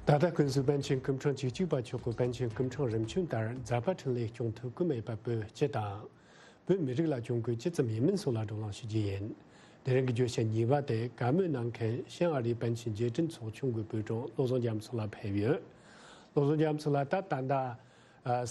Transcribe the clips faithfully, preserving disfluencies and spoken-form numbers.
ད་ལྟ་ཀུན་གཟིགས་པཎ་ཆེན་སྐུ་ཕྲེང་བཅུ་གཅིག་པ་མཆོག་གི་པཎ་ཆེན་སྐུ་ཕྲེང་རིམ་བྱོན་ལྟར་མཛད་པ་འཕྲིན་ལས་སྐྱོང་ཐུབ་ཀྱི་མེད་པ་བོད་སྤྱི་དང་། བོད་མི་རིགས་ལ་གྱོང་གུད་ཇི་ཙམ་ཡིན་མིན་སོགས་ལ་བགྲོ་གླེང་ཞུ་རྒྱུ་ཡིན། དེ་རིང་གི་བརྗོད་བྱ་གཉིས་པ་དེ་བཀའ་མོལ་གནང་མཁན་ཤིན་ཨ་རིའི་པཎ་ཆེན་རྗེ་དྲན་ཚོགས་ཆུང་གི་དཔོན་གྲོགས་བློ་བཟང་རྒྱ་མཚོ་ལགས་ཕེབས་ཡོད། བློ་བཟང་རྒྱ་མཚོ་ལགས་ད་ད་ལྟ་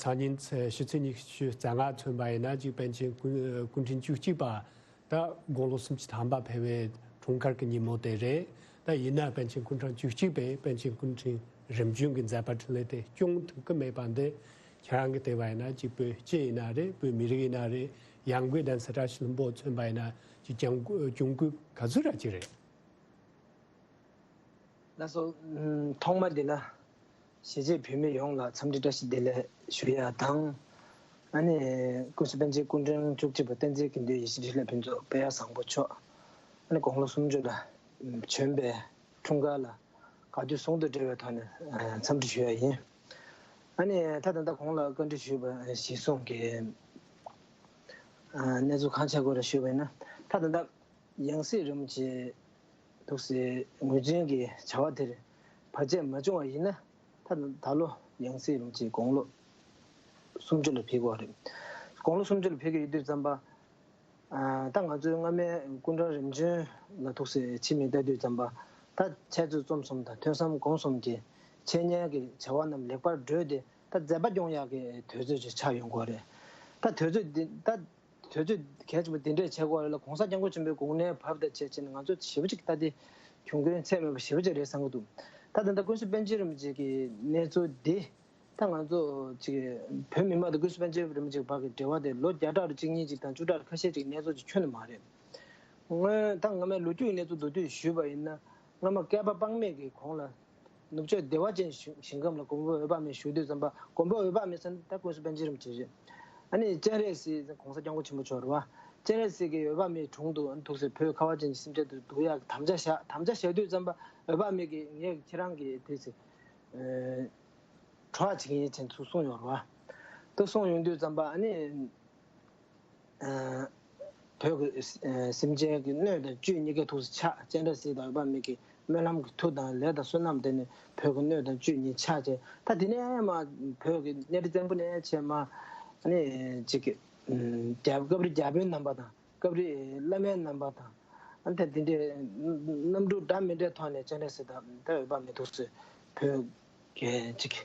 སང་ཉིན་ཕྱི་ཚེས་ཉི་ཤུ་རྩ་ལྔ་ཚུན་པ་ཡིན་ན་ཅིག་པཎ་ཆེན་སྐུ་སྐུ་ཕྲེང་བཅུ་གཅིག་པ། ད་དགུང་ལོ་སུམ་ཅུ་ཐམ་པ་ཕེབས་པའི་འཁྲུངས་སྐར་གྱི་ཉིན་མོ་དེ་རེད། ད་ཡིན་ན་པཎ་ཆེན་སྐུ་ཕྲེང་བཅུ་གཅིག་པས་པཎ་ཆེན་སྐུ་ཕྲེང་རིམ་བྱོན་གྱི་མཛད་པ་འཕྲིན་ལས་དེ་སྐྱོང་ཐུབ་ཀྱི་མེད་པ་འདི། ཁྱེད་རང་གིས་བལྟས་པ་ཡིན་ན་ཅིག་བོད་སྤྱི་ཡིན་ན་རེད། བོད་མི་རིགས་ཡིན་ན་རེད། ཡང་སྒོས་གདན་ས་བཀྲ་ཤིས་ལྷུན་པོ་མཚོན་པ་ཡིན་ན་ཅིག་གྱོང་གུད་གྱོང་གུད་ག་ཚོད་ར་ཅིག་རེད། ལགས་སོ། ཐོག་མ་འདི་ལ་གཞིས་བྱེས་བོད་མི་ཡོངས་ལ་འཚམས་འདྲི་བཀྲ་ཤིས་བདེ་ལེགས་ཞུ་ཡ་དང་། ཨ་ནི་སྐུ་ཞབས་པཎ་ཆེན་སྐུ་ཕྲེང་བཅུ་གཅིག་པ་བསྟན་འཛིན་དགེ་འདུན་ཡེ་ཤེས་འཕྲིན་ལས་ཕུན་ཚོགས་དཔལ་བཟང་པོ་མཆོག་ཨ་ནི་དགུང་ལོ་སུམ་ཅུ་ལ་བྱོན་པའི་འཁྲུངས་སྐར་ལ་དགའ་སྟོན་ཟུང་དུ་འབྲེལ་བའི་ཐོག་ནས་འཚམས་འདྲི་ཞུ་ཡ་ཡིན། ཨ་ནི་ད་ད་ལྟ་གོང་ལ་བཀའ་འདྲི་ཞུས་པ་གཞིར་བཟུང་གི་གནས་ཚུལ་གང་ཆགས་སྐོར་ལ་ཞུས་པ་ཡིན་ན། ད་ད་ལྟ་ཡང་སྲིད་རིན་པོ་ཆེ་འདུག་སེ་ངོས་འཛིན་གྱི་བྱ་བ་དེར་བར་ཆད་མ་བྱུང་བ་ཡིན་ན། ད་ད་ལོ་ཡང་སྲིད་རིན་པོ་ཆེ་དགུང་ལོ་སུམ་ཅུ་ལ་ཕེབས་ཀྱི་ཡོད་རེད། དགུང་ལོ་སུམ་ཅུ་ལ་ཕེབས་ཀྱི་ཡོད་དུས་ཙམ་པ། ད་ང་ཚོའི་སྔ་མའི་སྐུ་ཕྲེང་རིམ་བྱོན་ལ་འདུག་སེ་ཕྱི་མིག་ལྟ་དུས་ཙམ་པ། ད་འཆད་རྩོད་རྩོམ་གསུམ་དང་ཐོས་བསམ་སྒོམ་གསུམ་གྱི་འཆད་ཉན་གྱི་བྱ་བ་རྣམས་ལེགས་པར་གྲོལ་ཏེ། ད་མཛད་པ་སྐྱོང་ཡག་གི་དུས་ཚོད་ཅིག་ཆགས་ཡོང་གི་ཡོད་རེད། ད་དུས་ཚོད་འདི་ད། དུས་ཚོད་གལ་ཆེན་པོ་འདི་འདྲས་བྱེད་དགོས་རེད་ལ། གོང་ས་སྐྱབས་མགོན་ཆེན་པོའི་དགུང་ལོའི་བབ་དང་བཅས་བྱས་ནས་ང་ཚོ་ཞེ་པོ་ཅིག་ད་དེ་གྱོང་གུན་ཚད་མེད་པ་ཞེ་པོ་ཅིག་རེད་བསམ་གྱི་འདུག་ད་ད་ལྟ་ཀུན་གཟིགས་པཎ་ཆེན་རིན་པོ་ཆེ་གི་གནས་ཚུལ་འདི་ད་ང་ཚོ་ཅིག་བོད་མི་མང་དང་ཀུན་གཟིགས་པཎ་ཆེན་རིན་པོ་ཆེ་བར་གྱི་འབྲེལ་བ་དེ་ལོ་བརྒྱ་ཕྲག་རེ་གཅིག་གཉིས་ཅིག་དང་བཅུ་ཕྲག་རེ་ཁ་ཤས་ཅིག་གནས་ཚུལ་ཅིག་ཁྱོན་ནས་མ་རེད། སྔོན་ད་སྔ་མའི་ལོ་རྒྱུས་ཀྱི་གནས་ཚུལ་མདོར་བསྡུས་ཞུས་པ་ཡིན་ན། སྔ་མ་བསྐལ་པ་དཔག་མེད་ཀྱི་གོང་ལ། ནུབ་ཕྱོགས་བདེ་བ་ཅན་ཞིང་ཞིང་ཁམས་ལ་མགོན་པོ་འོད་དཔག་མེད་བཞུགས་དུས་ཙམ་པ། མགོན་པོ་འོད་དཔག་མེད་ཟེར་ན་ད་ཀུན་གཟིགས་པཎ་ཆེན་རིན་པོ་ཆེ་རེད། ཨ་ནི་སྤྱན་རས་གཟིགས་གོང་ས་སྐྱབས་མགོན་ཆེན་པོ་མཆོག་རེད་བ། སྤྱན་རས་གཟིགས་ཀྱི་འོད་དཔག་མེད་དྲུང་དུ་ཐུགས་སྲས་བོད་ཁ་བ་ཅན་གྱི་སེམས་ཅན་དུ་འདུལ་ཡག་གི་དམ་བཅའ་བཞག་དམ་བཅའ་བཞག་དུས་ཙམ་པ། འོད་དཔག་མེད་ཀྱིས་ངས་ཁྱེད་རང་གི་དུས་སུ་གྲོགས་བྱེད་ཀྱི་ཡིན་ཟེར་ཚུར་གསུངས་ཡོད་རེད་བ། དུ་གསུངས་ཡོང་དུས་ཙམ་པ་ཨ་ནི། བོད་ཀྱི་སེམས་ཅན་གྱི་སྣོད་དང་བཅུད་གཉིས་ཀའི་ཐུགས་སུ་ཆགས། སྤྱན་རས་གཟིགས་དང་འོད་དཔག་མེད་ཀྱི་སྨོན་ལམ་གྱི་མཐུ་དང་ལས་དང་བསོད་ནམས་དེ་ནི་བོད་ཀྱི་སྣོད་དང་བཅུད་གཉིས་ཆགས་བྱས། ད་དེ་ནས་མ་བོད་ཀྱི་གནས་རི་བཙན་པོ་ནས་བྱས་མ་ནི་ཅིག་གི་རྒྱ་སྐབས་རེ་རྒྱ་དཔོན་རྣམ་པ་དང་སྐབས་རེ་བླ་མའི་རྣམ་པ་དང་། ཨ་ནི་ད་དེ་འདྲའི་རྣམ་འགྲུལ་འདྲ་མི་འདྲའི་ཐོག་ནས་སྤྱན་རས་གཟིགས་དང་ད་འོད་དཔག་མེད་ཐུགས་སུ་བོད་ཀྱི་ཅིག་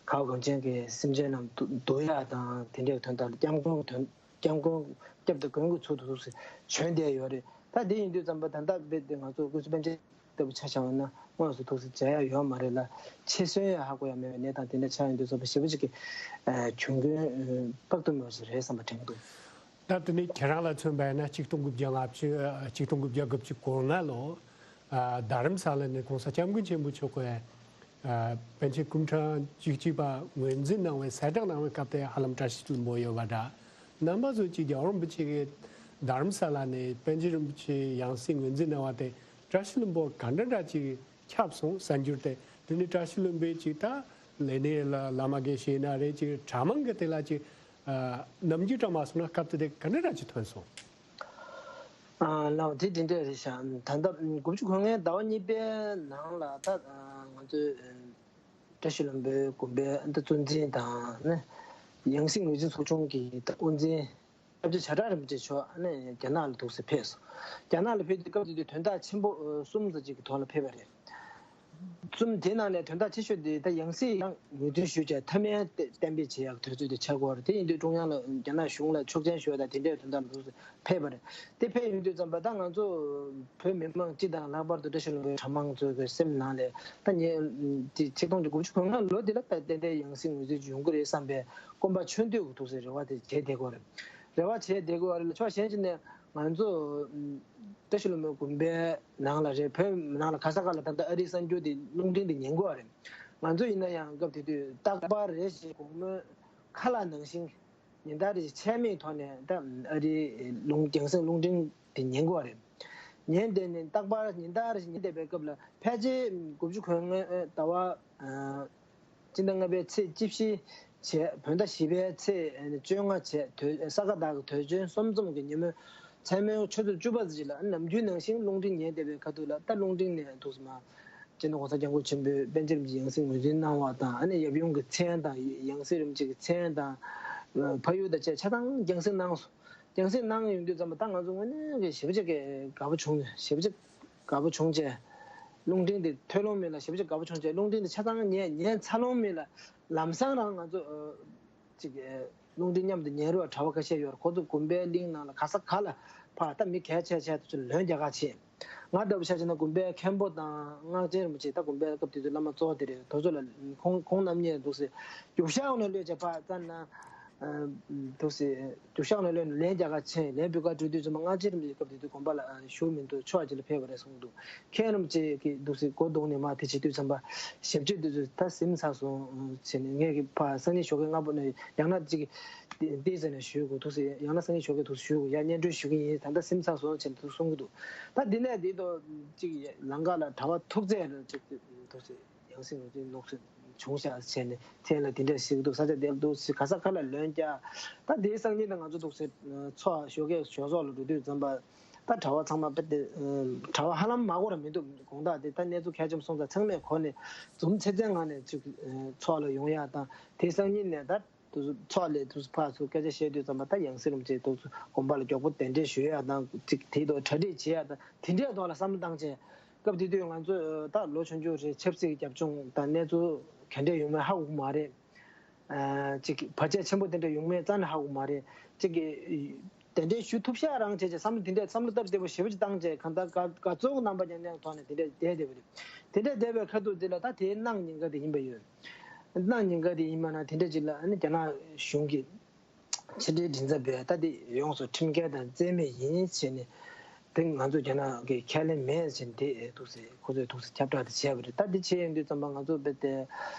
ག་བ་གངས་ཅན་གྱི་སེམས་ཅན་རྣམས་འདུལ་ཡག་དང་དེ་འདྲའི་དོན་དག་ལ་སྐྱབས་མགོན་དོན་སྐྱབས་མགོན་སྐྱབས་དང་མགོན་གྱི་ཚུལ་དུ་ཐུགས་སུ་བྱོན་བསྡད་ཡོད་རེད། ད་དེ་ཡིན་དུས་ཙམ་པ་ད་ལྟ་རྦད་དེ་ང་ཚོ་ཀུན་གཟིགས་པཎ་ཆེན་ལྟ་བུ་ཆ་བཞག་པ་ན་དངོས་སུ་ཐུགས་སུ་མཇལ་ཡག་ཡོད་མ་རེད་ལ། འཆད་ཟོན་ཡང་ཧ་གོ་ཡག་མེད་པའི་གནས་སྟངས་དེ་འདྲ་ཆགས་ཡོང་དུས་ཙམ་པ་ཞེ་པོ་ཅིག་གི་གྱོང་གུན་དཔག་ཏུ་མེད་པ་ཞིག་རེད་བསམ་པ་དྲན་གྱི་འདུག་ད་དེ་ནས་ཁྱེད་རང་ལ་མཚོན་པ་ཡིན་ན་ཆིག་སྟོང་དགུ་བརྒྱ་ལྔ་བཅུ་ཆིག་སྟོང་དགུ་བརྒྱ་དགུ་བཅུ་གོ་ལྔ་ལོ། རྡ་རམ་ས་ལ་ནས་གོང་ས་སྐྱབས་མགོན་ཆེན་པོ་མཆོག་གིས་པཎ་ཆེན་སྐུ་ཕྲེང་བཅུ་གཅིག་པ་ངོས་འཛིན་གནང་བའི་གསལ་བསྒྲགས་གནང་བའི་སྐབས་དེ་ཧ་ལམ་བཀྲ་ཤིས་ལྷུན་པོ་ཡོད་པ་འདྲ། རྣམ་པ་ཚོས་ཀྱིས་རྒྱལ་བ་རིན་པོ་ཆེ་གིས་རྡ་རམ་ས་ལ་ནས་པཎ་ཆེན་རིན་པོ་ཆེའི་ཡང་སྲིད་ངོས་འཛིན་གནང་བ་དེ་བཀྲ་ཤིས་ལྷུན་པོ་ག་འདྲ་འདྲ་ཅིག་ཁྱབ་སོང་། གསར་འགྱུར་དེ་དེ་ནས་བཀྲ་ཤིས་ལྷུན་པོའི་ཅིག་ད་ལས་སྣེ་ལ་བླ་མ་དགེ་བཤེས་ན་རེད། ཅིག་གྲྭ་མང་གི་དེ་ལ་ཅིག་ནམ་རྒྱུན་དྲ་མ་སོང་ན་སྐབས་དེ་དེ་ག་འདྲ་འདྲ་ཅིག་ཐོན་སོང་། ལགས་དེ་འདི་འདྲ་རེད་ཤག་ད་ལྟ་དགུ་བཅུ་གོ་ལྔའི་ཟླ་བ་གཉིས་པའི་ནང་ལ་ད་ང་ཚོའི་བཀྲ་ཤིས་ལྷུན་པོའི་དགོན་པའི་ད་གཙོ་འཛིན་དང་ནི་ཡང་སྲིད་ངོས་འཛིན་ཚོགས་ཆུང་གི་ད་དབུ་འཛིན་སྐྱབས་རྗེ་བྱ་བྲལ་རིན་པོ་ཆེ་མཆོག་ནི་རྒྱ་ནག་ལ་འདུག་སེ་ཕེབས་སོང་། རྒྱ་ནག་ལ་ཕེབས་དུས་སྐབས་དེ་དུས་དོན་དག་ཆེན་པོ་གསུམ་ཙམ་ཅིག་གི་ཐོག་ལ་ཕེབས་པ་རེད། གསུམ་དེའི་ནང་ནས་དོན་དག་ཆེ་ཤོས་དེ་ད་ཡང་སྲིད་ཡང་ངོས་འཛིན་ཞུས་བྱས་མཐའ་མའི་གཏན་འབེབས་བྱེད་ཡག་དུས་ཚོད་དེ་ཆགས་ཀྱི་ཡོད་རེད། དེ་ཡིན་དུས་ཀྲུང་དབྱང་ལ་རྒྱ་ནག་གཞུང་ལ་ཆོག་མཆན་ཞུ་བ་དང་དེ་འདྲའི་དོན་དག་ལ་འདུག་སེ་ཕེབས་པ་རེད། དེ་ཕེབས་ཡོང་དུས་ཙམ་པ་ད་ང་ཚོ་བོད་མི་མང་སྤྱི་དང་ལྷག་པར་དུ་བཀྲ་ཤིས་ལྷུན་པོའི་གྲྭ་མང་ཚོའི་གི་སེམས་ནང་ལ་ད་ཉེ་དེ་ཆིག་སྟོང་དགུ་བཅུ་གོ་ལྔ་ལོ་དེ་ལ་ད་ཏན་ཏན་ཡང་སྲིད་ངོས་འཛིན་ཡོང་གི་རེད་བསམ་པའི་སྐོམ་པ་ཆུ་འདོད་ཀྱི་འདུག་སེ་རེ་བ་དེ་བྱས་བསྡད་ཀྱི་ཡོད་རེད། རེ་བ་བྱས་བསྡད་ཀྱི་ཡོད་རེད་ལ། ཕྱོགས་གཞན་ཞིག་ནས་ང་ཚོ་བཀྲ་ཤིས་ལྷུན་པོའི་དགོན་པའི་ནང་ལ་རེད། བོད་ནང་ལ་ག་ས་ག་ལ་ད་ལྟ་ཨ་རིའི་གསར་འགྱུར་དེ་རླུང་འཕྲིན་དེ་ཉན་གྱི་ཡོད་རེད། ང་ཚོ་ཡིན་ན་ཡང་སྐབས་དེ་དུས་རྟག་པར་རེ་ཞིག་དགོང་མོའི་ཁ་ལག་ནང་བཞིན་ཉིན་ལྟར་རེ་ཆད་མེད་ཐོག་ནས་ད་ཨ་རིའི་རླུང་རྒྱང་སྲིང་རླུང་འཕྲིན་དེ་ཉན་གྱི་ཡོད་རེད། ཉན་བསྡད་ནས་རྟག་པར་ཉིན་ལྟར་རེ་ཉན་བསྡད་པའི་སྐབས་ལ་ཕལ་ཆེར་དགུ་བཅུ་གོ་ལྔའི་ཟླ་བ་སྤྱི་ཟླ་ལྔ་པའི་ཚེས་བཅུ་བཞི་བྱས། བོད་ཟླ་བཞི་པའི་ཚེས་བཅོ་ལྔ་བྱས། དུས་ས་ག་ཟླ་གི་དུས་ཆེན་གསུམ་འཛོམས་ཀྱི་ཉིན་མོའི་མཚན་མོའི་ཆུ་ཚོད་བཅུ་པ་ཙམ་ཞིག་ལ་ནམ་རྒྱུན་ནང་བཞིན་རླུང་འཕྲིན་ཉན་བསྡད་པའི་ཁ་ཐུག་ལ་ད་རླུང་འཕྲིན་ནས་འདུག་སེ་མར་ སྤྱི་ནོར་༸གོང་ས་༸སྐྱབས་མགོན་ཆེན་པོས་པཎ་ཆེན་རིན་པོ་ཆེ་ཡང་སྲིད་ངོས་འཛིན་གནང་བ་དང་། ཨ་ནི་ཡབ་ཡུམ་གྱི་མཚན་དང་ཡང་སྲིད་རིན་པོ་ཆེ་གི་མཚན་དང་། ཕ་ཡུལ་དང་བཅས་ཆ་ཚང་རྒྱང་སྲིང་གནང་སོང་། རྒྱང་སྲིང་གནང་ཡོང་དུས་ཙམ་པ་ད་ང་ཚོ་དངོས་གནས་ཀྱི་ཞེ་པོ་ཅིག་གི་དགའ་པོ་བྱུང་། ཞེ་པོ་ཅིག་དགའ་པོ་བྱུང་བྱས། རླུང་འཕྲིན་དེ་ཐོས་ལོང་མེད་ལ་ཞེ་པོ་ཅིག་དགའ་པོ་བྱུང་བྱས། རླུང་འཕྲིན་དེ་ཆ་ཚང་ཉན་ཉན་ཚར་ལོང་མེད་ལ། ལམ་སང་རང་ང་ཚོ་ཅིག་རླུང་འཕྲིན་མཉམ་དུ་ཉན་རོགས་གྲྭ་པ་ཁ་ཤས་ཡོད་རེད། ཁོ་ཚོ་དགོན་པའི་གླིང་ནང་ལ་ག་ས་ག་ལ་ཕར་ད་མི་གལ་ཆེ་ཆེ་དེ་ཚོ་ལོན་རྒྱག་ག་ཕྱིན། ང་ལྟ་བུ་ཆ་བཞག་ན་དགོན་པའི་མཁན་པོ་དང་སྔགས་ཆེན་རིན་པོ་ཆེ། ད་དགོན་པའི་སྐབས་དེ་ཚོ་བླ་མ་གཙོ་བོ་དེ་རེད། དེ་ཚོ་ལ་ཁོང་ཁོང་རྣམ་གཉིས་འདུག་སེ་རྒྱུག་ཤར་ནས་གློད་བྱས་ཕར་བཙལ་ན། འདུག་སེ་རྒྱུག་ཤར་ནས་གློད་ནས་ལན་རྒྱག་ག་ཕྱིན། ལན་འབུལ་ག་འགྲོ་དུས་ཙམ་པ་སྔགས་ཆེན་རིན་པོ་ཆེ་སྐབས་དེ་དུས་དགོན་པ་ལ་བཞུགས་མི་འདུག་ཕྱོགས་གཅིག་ལ་ཕེབས་པ་རེད་གསུངས་འདུག་མཁན་རིན་པོ་ཆེ་གིས་འདུག་སེ་སྒོ་རྡུང་ནས་མར་དེ་བྱེད་དུས་ཙམ་པ་ཞབས་ཕྱི་དེ་ཚོས་ད་ཟིན་ཚར་སོང་བྱས་ནས། ངས་ཀྱི་ཕར་སང་ཉིན་ཞོགས་ཀས་སྔ་པོ་ནས་ཡང་ན་ཅིག་ཏི་ཙི་ནས་ཞུ་དགོས་འདུག་ཟེར། ཡང་ན་སང་ཉིན་ཞོགས་ཀས་འདུག་ཞུ་དགོས། ཡང་སྙན་སྒྲོན་ཞུ་གི་ཡིན། ད་ལྟ་ཟིན་ཚར་སོང་བྱས་ནས་འདུག་གསུང་གི་འདུག་ད་འདི་ནས་འདི་དོ་ཅིག་ལམ་ཁ་ལ་གྲྭ་པ་ཐུག་ཚད་ལ་ཅིག་འདུག་ཟེར། ཡང་སྲིད་ངོས་འཛིན་ནོར་འཁྲུལ་བྱུང་ཤག་བྱས་ནས་མཚན་ལ་དེ་འདྲ་ཞིག་འདུག་ས་ཆ་དེར་འདུག་ཟེར། ག་ས་ག་ལ་ལོན་རྒྱག་ད་དེའི་སང་ཉིན་དང་ང་ཚོ་འདུག་ཟེར་ཚོགས་ཞོགས་ཀས་ཞོགས་ཚོགས་ལ་འགྲོ་དུས་ཙམ་པ་ད་གྲྭ་པ་ཚང་མ་དཔེ་དེ་གྲྭ་པ་ཧ་ལམ་མ་གོ་ར་མི་འདུག་དགོང་དག་དེ་ད་གནས་ཚུལ་གལ་ཆེན་པོ་སོང་ཙང་ཚང་མས་གོ་ནས་འཛུམ་ཚེར་ཚེར་ངང་ནས་ཅིག་ཚོགས་ལ་ཡོང་ཡག་དང་། དེའི་སང་ཉིན་ནས་ད་དུ་ཚོགས་ལས་དུ་ཕར་ཚུར་སྐད་ཆ་བཤད་དུས་ཙམ་པ་ད་ཡང་སྲིད་རིན་པོ་ཆེ་དུ་དགོན་པ་ལ་མགྱོགས་པོ་གདན་འདྲེན་ཞུ་ཡག་དང་ཅིག་དེའི་ཐོག་གྲ་སྒྲིག་བྱེད་ཡག་དང་དེ་འདྲའི་ཐོག་ལ་བསམ་བློ་བཏང་བྱས། སྐབས་དེ་དུས་ང་ཚོ་ད་ལོ་ཆུང་ཆུང་རེད། ཆབ་སྲིད་ཀྱི་རྒྱབ་ལྗོངས་དང་གནས་ཚུལ་ག་འདྲས་ཡོང་མིན་ཧ་གོ་གི་མ་རེད། ཅིག་བར་ཆད་ཆེན་པོ་དེ་འདྲ་ཡོང་མིན་རྩ་ནས་ཧ་གོ་གི་མ་རེད། ཅིག་གི་གདན་འདྲེན་ཞུ་ཐུབ་ཤག་རང་བྱས་བྱས་བསམ་བློ་དེ་འདྲས་བསམ་བློ་སྟབས་བདེ་པོ་ཞེ་པོ་ཅིག་བཏང་བྱས་གང་ལྟར་དགའ་དགའ་ཚོར་གྱི་རྣམ་པ་རྐྱང་རྐྱང་ཐོག་ནས་དེ་འདྲས་བསྡད་བསྡད་པ་རེད། དེ་འདྲས་བསྡད་པའི་ཁ་ཐུག་དེ་ལ་ད་དེའི་གནངས་ཉིན་ཀ་དེ་ཡིན་པ་ཡོད། གནངས་ཉིན་ཀ་དེ་ཡིན་པ་ན་དེ་འདྲས་ཅིག་ལ་ཨ་ནི་རྒྱ་ནག་གཞུང་གིས་ཕྱི་འབྲེལ་མགྲིན་ཚབ་པས་ད་དེ་ཡོངས་སུ་ཁྲིམས་འགལ་དང་བཙན་མེད་ཡིན་ཟེར་ནས། དེ་ང་ཚོ་རྒྱ་ནག་གི་ཁས་ལེན་མེད་ཟེར་ནས་དེ་འདུག་སེ་ཁོ་ཚོས་འདུག་སེ་ཁྱབ་བསྒྲགས་དེ་བྱས་པ་རེད། ད་དེ་བྱས་ཡོང་དུས་ཙམ་པ་ང་ཚོ་དཔེ་དེ་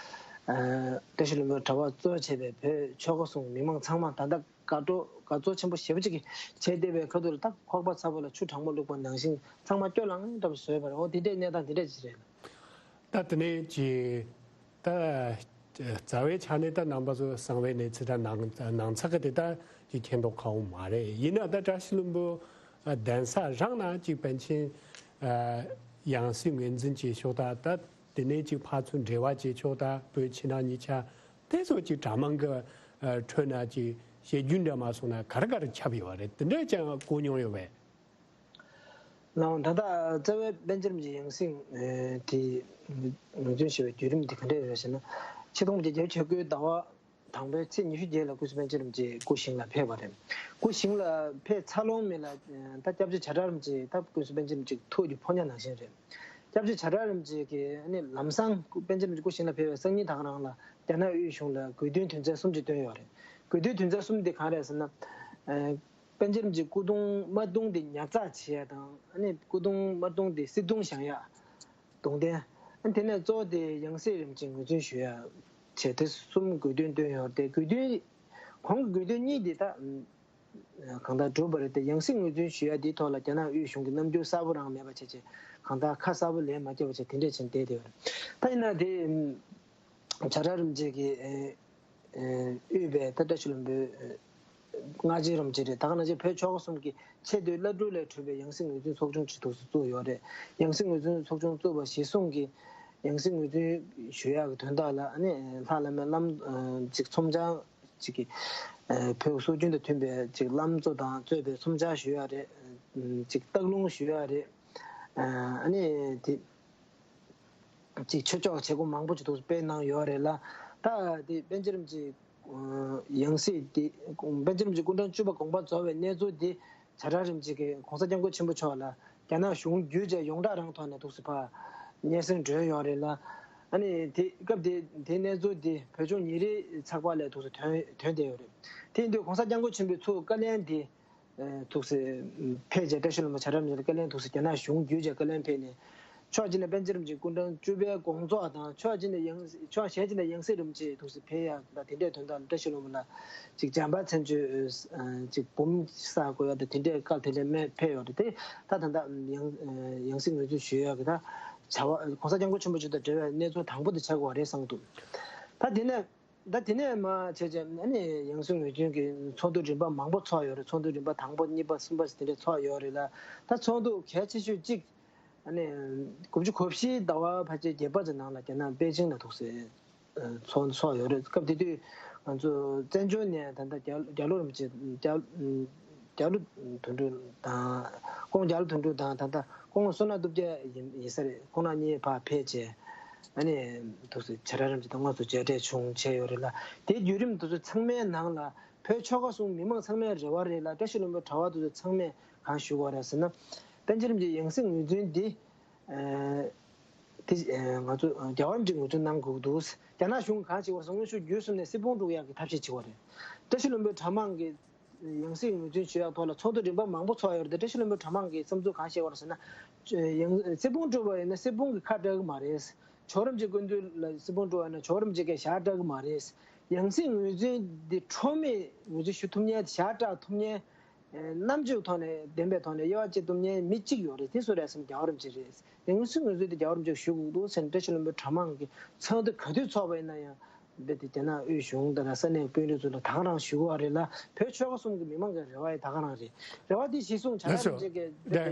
བཀྲ་ཤིས་ལྷུན་པོའི་གྲྭ་པ་གཙོ་བྱས་པའི་བོད་ཆོལ་ཁ་གསུམ་མི་མང་ཚང་མ་ད་ལྟ་དགའ་སྤྲོ་དགའ་ཚོར་ཆེན་པོ་ཞེ་པོ་ཅིག་བྱས་བསྡད་པའི་ཁ་ཐུག་ལ་ད་ཁོག་པ་ཚ་པོ་ལ་ཆུ་གྲང་མོ་བླུགས་པ་ནང་བཞིན་ཚང་མ་སྐྱོ་ལངས་འདྲ་པོ་བཟོས་པ་རེད། འོ་དེ་འདྲའི་གནས་སྟངས་དེ་འདྲ་ཅིག་རེད། ད་དེ་ནས་ཀྱི་ད་རྩ་བའི་ཆ་ནས་ད་རྣམ་པ་ཚོ་གསང་བའི་གནས་ཚུལ་ད་ནང་ནང་ཚགས་ཀྱི་དེ་ད་ཀྱི་མཁྱེན་རྟོགས་ཁག་པོ་མ་རེད། ཡིན་ན་ད་བཀྲ་ཤིས་ལྷུན་པོ་གདན་ས་རང་ན་ཅིག་པཎ་ཆེན་ཡང་སྲིད་ངོས་འཛིན་བྱེད་ཕྱོགས་ད་ད་དེ་ནས་ཅིག་ཕར་ཚུར་འབྲེལ་བ་བྱེད་ཕྱོགས་ད་བོད་ཕྱི་ནང་གཉིས་ཆ་དེ་ཚོ་ཅིག་གྲྭ་མང་གི་ཁྲོད་ན་ཅིག་བཤད་རྒྱུན་འདྲ་མ་སོང་ན་ག་རེ་ག་རེ་ཁྱབ་ཡོད་རེད། དེ་འདྲ་ཅང་གོ་མྱོང་ཡོད་པས། ལགས་འོང་། ད་ལྟ་རྩ་བའི་པཎ་ཆེན་རིན་པོ་ཆེ་ཡང་སྲིད་དེ་ངོས་འཛིན་ཞུ་བའི་བརྒྱུད་རིམ་དེ་ག་འདྲ་རེད་ཟེར་ན། ཆིག་སྟོང་དགུ་བརྒྱ་བརྒྱད་ཅུ་གྱ་དགུའི་ཟླ་བ་དང་པོའི་ཚེས་ཉི་ཤུ་བརྒྱད་ལ་ཀུན་གསལ་པཎ་ཆེན་རིན་པོ་ཆེ་སྐུ་ཞིང་ལ་ཕེབས་པ་རེད། སྐུ་ཞིང་ལ་ཕེབས་ཚར་ལོང་མེད་ལ་ད་སྐྱབས་རྗེ་བྱ་བྲལ་རིན་པོ་ཆེ་ད་ཀུན་གསལ་པཎ་ཆེན་རིན་པོ་ཆེ་ཐུགས་ཀྱི་ཕོ་ཉ་ནང་བཞིན་རེད། སྐྱབས་རྗེ་བྱ་བྲལ་རིན་པོ་ཆེ་གིས་ཨ་ནི་ལམ་སང་པཎ་ཆེན་རིན་པོ་ཆེ་སྐུ་ཞིང་ལ་ཕེབས་པའི་སང་ཉིན་དང་རང་ལ་རྒྱ་ནག་དབུས་གཞུང་ལ་དགོས་འདུན་དོན་ཚན་གསུམ་ཅིག་བཏོན་ཡོད་རེད། དགོས་འདུན་དོན་ཚན་གསུམ་དེ་གང་རེད་ཟེར་ན། པཎ་ཆེན་རིན་པོ་ཆེ་སྐུ་གདུང་དམར་གདུང་དེ་ཉར་ཚགས་བྱེད་ཡ་དང་ཨ་ནི་སྐུ་གདུང་དམར་གདུང་དེ་སིལ་གདུང་བཞེངས་ཡ། གདུང་རྟེན། ཨ་ནི་དེ་ནས་གཙོ་བོ་དེ་ཡང་སྲིད་རིན་པོ་ཆེ་ངོས་འཛིན་ཞུ་ཡ་བྱས་དེ་གསུམ་དགོས་འདུན་བཏོན་ཡོད་རེད་དེ། དགོས་འདུན་གོང་གི་དགོས་འདུན་གཉིས་དེ་ད་གང་ལྟར་གྲུབ་པ་རེད་དེ། ཡང་སྲིད་ངོས་འཛིན་ཞུ་ཡ་དེའི་ཐོག་ལ་རྒྱ་ནག་དབུས་གཞུང་གི་རྣམ་འགྱུར་གསར་པ་རང་མེད་པ་བྱས་བྱས་གང་ལྟར་ཁ་གསར་པ་ལེན་མ་བརྒྱབ་པ་བྱས་དེ་འདྲས་བྱས་བསྡད་དེ་ཡོད་རེད། ད་ཡིན་ན་དེ། བྱ་བྲལ་རིན་པོ་ཆེ་གིས་དབུས་པའི་ད་བཀྲ་ཤིས་ལྷུན་པོའི་སྔགས་རྗེ་རིན་པོ་ཆེ་རེད། ད་ག་ནང་བཞིན་བོད་ཆོལ་ཁ་གསུམ་གྱི་ཆེས་མཐོའི་བླ་སྤྲུལ་ལས་གྲུབ་པའི་ཡང་སྲིད་ངོས་འཛིན་ཚོགས་ཆུང་ཅིག་ཐོག་སུ་བཙུགས་ཡོད་རེད། ཡང་སྲིད་ངོས་འཛིན་ཚོགས་ཆུང་བཙུགས་པ་གཞིར་བཟུང་གིས་ཡང་སྲིད་ངོས་འཛིན་ཞུ་ཡག་གི་དོན་དག་ལ་ཨ་ནི་ལྷ་བླ་མའི་བླ་ཅིག་ཚོམས་འཆར་ཅིག་གི་བོད་སྲོལ་རྒྱུན་དང་མཐུན་པའི་ཅིག་བླ་མཚོ་དང་གཙོས་པའི་ཚོམས་འཆར་ཞུ་ཡག་རེད། ཅིག་སྟག་ལུང་ཞུ་ཡག་རེད། ཨ་ནི་དེ། ཅིག་ཆོས་ཕྱོགས་བྱེད་སྒོ་མང་པོ་ཅིག་ཐོག་སྤེལ་གནང་ཡོད་རེད་ལ། ད་དེ་པཎ་ཆེན་རིན་པོ་ཆེ་ཡང་སྲིད་དེ་པཎ་ཆེན་རིན་པོ་ཆེ་སྐུ་ཕྲེང་བཅུ་པ་དགོངས་པ་རྫོགས་པའི་གནས་ཚུལ་དེ་བྱ་བྲལ་རིན་པོ་ཆེ་གིས་༸གོང་ས་༸སྐྱབས་མགོན་ཆེན་པོ་མཆོག་ལ་རྒྱ་ནག་གཞུང་བརྒྱུད་བྱས་ཡོངས་གྲགས་རང་ཐོག་ནས་ཐུགས་སུ་ཕར་སྙན་སེང་བསྒྲོན་ཡོད་རེད་ལ། ཨ་ནི་དེ་སྐབས་དེ་དེའི་གནས་ཚུལ་དེ་བོད་ལྗོངས་ཉིན་རེའི་ཚགས་པར་ལ་ཐུགས་སུ་ཐོན་ཐོན་བསྡད་ཡོད་རེད། དེ་ཡིན་དུས་༸གོང་ས་༸སྐྱབས་མགོན་ཆེན་པོས་ཚུར་བཀའ་ལན་དེ། ཐུགས་སྲས་ཕེབས་རྗེས་བཀྲ་ཤིས་ལྷུན་པོ་བྱ་བྲལ་རིན་པོ་ཆེ་ལ་བཀའ་ལན་ཐུགས་སྲས་རྒྱ་ནག་གཞུང་བརྒྱུད་བྱས་བཀའ་ལན་ཕེབས་ནས། ཕྱོགས་གཅིག་ནས་པཎ་ཆེན་རིན་པོ་ཆེ་སྐུ་ཕྲེང་བཅུ་པའི་དགོངས་རྫོགས་དང་ཕྱོགས་གཅིག་ནས་ཡང་ཕྱོགས་གཞན་གཅིག་ནས་ཡང་སྲིད་རིན་པོ་ཆེ་ཐུགས་སྲས་ཕེབས་ཡག་དང་དེ་འདྲའི་དོན་དག་ལ་བཀྲ་ཤིས་ལྷུན་པོ་ལ་ཅིག་བྱམས་པ་མཚན་བརྗོད་ཅིག་འབུམ་བསག་དགོས་ཡག་དང་དེ་འདྲའི་བཀའ་དེ་འདྲའི་ཕེབས་ཡོད་རེད་དེ། ད་ད་ལྟ་ཡང་ཡང་སྲིད་ངོས་འཛིན་ཞུ་ཡག་གི་ད་བྱ་བ་༸གོང་ས་༸སྐྱབས་མགོན་ཆེན་པོ་མཆོག་དང་འབྲེལ་བའི་གནས་ཚུལ་དང་པོ་དེ་ཆགས་དགོས་པ་རེད་བསམ་གྱི་འདུག་ད་དེ་ནས། ད་དེ་ནས་མར་བྱས་རྗེས་ཨ་ནི་ཡང་སྲིད་ངོས་འཛིན་གྱི་ཚོགས་འདུ་རིམ་པ་མང་པོ་ཚོགས་ཡོད་རེད། ཚོགས་འདུ་རིམ་པ་དང་པོ་གཉིས་པ་གསུམ་པ་ཟེར་དེ་འདྲ་ཚོགས་ཡོད་རེད་ལ། ད་ཚོགས་འདུ་གལ་ཆེ་ཤོས་གཅིག་ ཨ་ནི་དགུ་བཅུ་གོ་བཞིའི་ཟླ་བ་ཕལ་ཆེར་བརྒྱད་པ་ཙམ་ནང་ལ་རྒྱ་ནག་པེ་ཅིང་ལ་ཐུག་སའི་ཚོགས་འདུ་ཚོགས་ཡོད་རེད། སྐབས་དེ་དུས་ང་ཚོ་བཙན་བྱོལ་ནས་ད་ལྟ་རྒྱ་རྒྱ་ལོ་རིན་པོ་ཆེ་རྒྱ་རྒྱ་ལོ་དོན་གྲུབ་དང་། ཁོང་རྒྱ་ལོ་དོན་གྲུབ་དང་། ད་ལྟ་ཁོང་བསོད་ནམས་སྟོབས་རྒྱལ་ཡིན་ཡིན་ས་རེད། ཁོང་རྣམ་གཉིས་ཕར་ཕེབས་བྱས། ཨ་ནི་ཐུག་སའི་བྱ་བྲལ་རིན་པོ་ཆེ་དང་དངོས་སུ་མཇལ་འཕྲད་བྱུང་བྱས་ཡོད་རེད་ལ། དེའི་བརྒྱུད་རིམ་དེ་ཚོ་ཚང་མའི་ནང་ལ་བོད་ཆོལ་ཁ་གསུམ་མི་མང་ཚང་མའི་རེ་བ་རེད་ལ། བཀྲ་ཤིས་ལྷུན་པོའི་གྲྭ་པ་དེ་ཚོ་ཚང་མས་གང་ཞུ་དགོས་རེད་ཟེར་ན། པཎ་ཆེན་རིན་པོ་ཆེའི་ཡང་སྲིད་ངོས་འཛིན་འདི། ཨ་དེ་ཨ་ང་ཚོ་རྒྱལ་བ་རིན་པོ་ཆེས་ངོས་འཛིན་གནང་དགོས་འདུག། རྒྱ་ནག་གཞུང་གིས་གང་བྱེད་དགོས་རེད་ཟེར། དངོས་ཤུགས་བརྒྱུད་གསུམ་ནས་སྲིད་དབང་སྒྲུག་ཡག་གི་ཐབས་ཤེས་བྱེད་དགོས་རེད། བཀྲ་ཤིས་ལྷུན་པོའི་གྲྭ་མང་གི་ཡང་སྲིད་ངོས་འཛིན་ཞུ་ཡག་ཐོག་ལ་ཚོགས་འདུ་རིམ་པ་མང་པོ་ཚོགས་ཡོད་རེད་དེ། བཀྲ་ཤིས་ལྷུན་པོའི་གྲྭ་མང་གི་བསམ་ཚུལ་གང་བཤད་ཡོད་རེད་ཟེར་ན། ཡང་སྲིད་དབང་སྒྲུག་པ་ཡིན་ན་སྲིད་དབང་གི་ཁ་བྲལ་གི་མ་རེད། ཇོ་བོ་རིན་པོ་ཆེའི་སྐུ་མདུན་ལ་སྲིད་དབང་སྒྲུག་པ་ཡིན་ན་ཇོ་བོ་རིན་པོ་ཆེ་སྐད་བཞག་བསྒྲགས་གི་མ་རེད། ཡང་སྲིད་ངོས་འཛིན་འདི་ཁྲོམ་མེད་ངོས་འཛིན་ཞུ་ཐུབ་མཁན། བཞག་བསྒྲགས་ཐུབ་མཁན། རྣམ་དཔྱོད་ཐོག་ནས་བདེན་པའི་ཐོག་ནས་དབྱེ་བ་འབྱེད་ཐུབ་མཁན་མི་གཅིག་ཡོད་རེད། དེ་སུ་རེད་ཟེར་ན་རྒྱལ་བ་རིན་པོ་ཆེ་རེད། ཡང་སྲིད་ངོས་འཛིན་དེ་རྒྱལ་བ་རིན་པོ་ཆེར་ཞུ་དགོས་འདུག་ཟེར་ནས་བཀྲ་ཤིས་ལྷུན་པོའི་གྲྭ་མང་གི་ཚོགས་འདུ་ག་དུས་ཚོགས་པ་ཡིན་ན་ཡང་། རྦད་དེ་རྒྱ་ནག་དབུས་གཞུང་དང་ས་གནས་དཔོན་རིགས་ཚོ་ལ་ད་ག་རང་ཞུ་གི་ཡོད་རེད་ལ། བོད་ཆོལ་ཁ་གསུམ་གྱི་མི་མང་གི་རེ་བ་ཡང་ད་ག་རང་རེད། རེ་བ་དེ་གཞི་བཟུང་བྱ་ལགས་སོ། རིན་པོ་ཆེ་གིས་ད་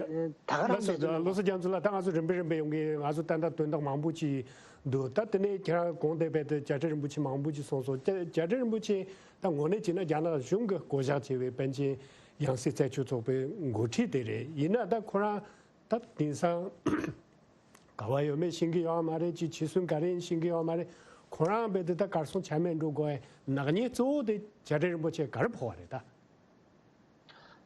ག་རང་ལགས་སོ། མེད་ཀྱི་ལགས་སོ། རྒྱ་མཚོ་ལགས། ད་ང་ཚོ་རིམ་པས་རིམ་པས་ཡོང་གི། ང་ཚོ་ད་ལྟ་དོན་དག་མང་པོ་ཅིག་འདུག། ད་དེ་ནས་ཁྱེད་རང་གོང་དེ་བས་ཏེ་བྱ་བྲལ་རིན་པོ་ཆེ་མང་པོ་ཅིག་གསུངས་སོང་། བྱ་བྱ་བྲལ་རིན་པོ་ཆེ་ད་དངོས་གནས་བྱས་ན་རྒྱ་ནག་གཞུང་གིས་བསྐོ་གཞག་བྱས་པའི་པཎ་ཆེན་ཡང་སྲིད་རྩད་གཅོད་ཚོགས་པའི་འགོ་ཁྲིད་དེ་རེད། ཡིན་ན་ད་ཁོ་རང་ད་དེང་སང་ག་པར་ཡོད་མེད་ཤེས་ཀྱི་ཡོད་མ་རེད། ཅིག་འཆི་གསོན་ག་རེ་ཡིན་ཤེས་ཀྱི་ཡོད་མ་རེད། ཁོ་རང་རྦད་དེ་ད་གར་སོང་ཆ་མེད་འགྲོ་དགོས་པའི་ནག་ཉེས་གཙོ་བོ་དེ་བྱ་བྲལ་རིན་པོ་ཆེ་ག་རེ་ཕོག་པ་རེད་ད།